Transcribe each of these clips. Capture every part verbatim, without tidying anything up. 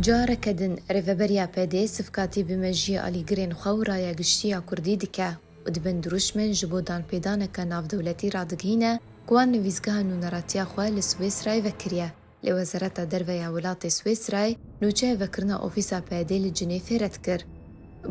Careke din, Rêveberiya P D sifkatî bi mejiyê alîgirên xwe û raya giştî ya Kurdî dike û di bin dirûşmên ji bo danpêdaneke navdewletî radigihîne ku wan nivîsgeha nûneratiya xwe li Swêsrayê vekiriye. Lê Wezareta Derve ya welatê Swêsrayê nûçeya vekirina ofîsa P D li Cinêfê red kir.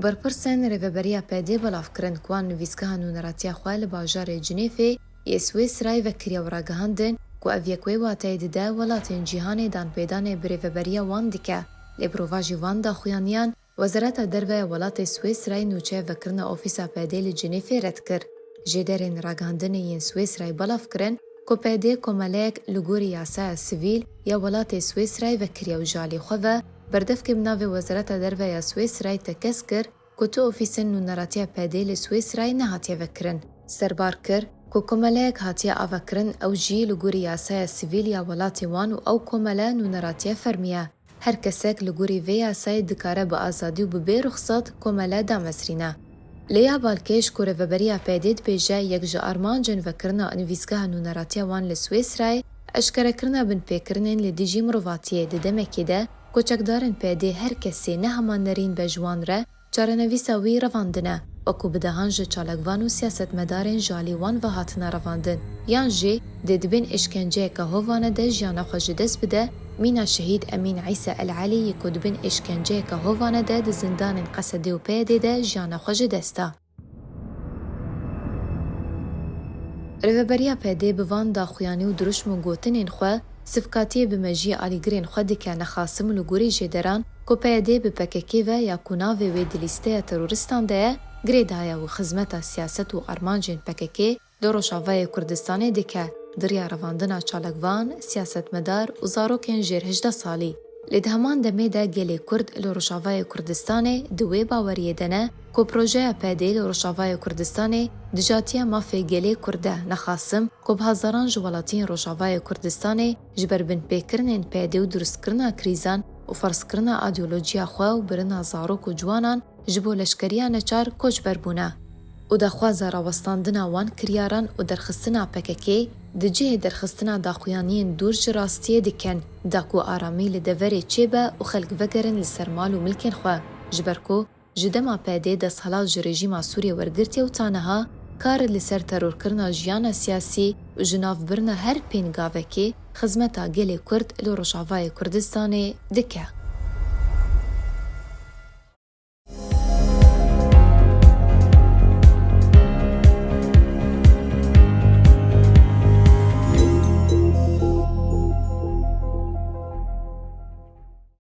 Berpirsên Rêveberiya P D belav kirin ku wan nivîsgeha nûneratiya xwe li bajarê Cinêfê yê Swêsrayê vekiriye û ragihandin ku ev yek wê wateyê dide welatên cîhanê danpêdanê bi rêveberiya wan dike. Lê bi rovajî van daxuyaniyan, Wezareta Derve ya welatê Swêsrayê nûçeya vekirina ofîsa P D li Cinêfê red kir. Jêderên ragihandinê yên Swêsrayê belav kirin ku P D komeleyek li gorî yasaya sivîl ya welatê Swêsrayê vekiriye û ji alî xwe ve berdevkê bi navê Wezareta Derve ya Swêsrayê tekez kir ku tu ofîsên nûneratiya P D li Swêsrayê nehatiye vekirin. Serbar kir ku komeleyek hatiye avekirin, ew jî li gorî yasaya sivîl ya welatê wan û ew komele nûneratiye fermî ye. Her kesek li gorî vê yasayê dikare bi azadî û bi bê ruxsat komele damezrîne. Lê ya balkêş ku Rêveberiya P D dibêje yek ji armancên vekirina nivîsgeha nûneratiya wan li Swêsrayê eşkerekirina binpêkirinên li dijî mirovatiyê di demekê de ku çekdarên P D her kesê ne hema nerîn be ji wan re çarenivîsa wî revandine, wekû bi dehan ji çalakvan û siyasetmedarên ji alî wan ve hatine revandin, yan jî dê di bin êşkenceyeke hovane de jiyana xwe ji dest bide, mîna şehîd Emîn Îsa El Elî yê ku di bin êşkenceyeke hovane de di zindanên Qesedê û P Y D'ê de jiyana xwe ji dest da. Rêveberiya P D bi van daxuyanî û dirûşm û gotinên xwe sifkatiyê bi mejiyê alîgirên xwe dike, nexasim li gorî jêderan ku P Y D bi P K K ve ya ku navê wê di lîsteya terorîstan de ye, girê daye û xizmeta siyaset û armancên P K K li Rojavayê Kurdistanê dike, di riya revandina çalakvan, siyasetmedar û zarokên jêr hejdeh salî. Lê di heman demê de gelê Kurd li Rojavayê Kurdistanê di wê baweriyê de ne ku projeya P D li Rojavayê Kurdistanê dijatiya mafê gelê Kurd e, nexasim ku bi hezaran ji welatiyên Rojavayê Kurdistanê ji ber binpêkirinên P D û durustkirina krîzan û ferzkirina îdeolojiya xwe û birina zarok û ciwanan ji bo leşkeriya neçar koçber bûne û daxwaza rawestandina wan kiryaran û derxistina P K K di cihê derxistina daxuyaniyên dûr ji rastiyê dikin, da ku aramî li deverê çêbe û xelk vegerin li ser mal û milkên xwe, ji ber ku ji dema P D desthilat ji rejîma Sûriyê wergirtiye û ta niha kar li ser terorkirina jiyana siyasî û ji nav birina her pêngavekê xizmeta gelê Kurd li Rojavayê Kurdistanê dike.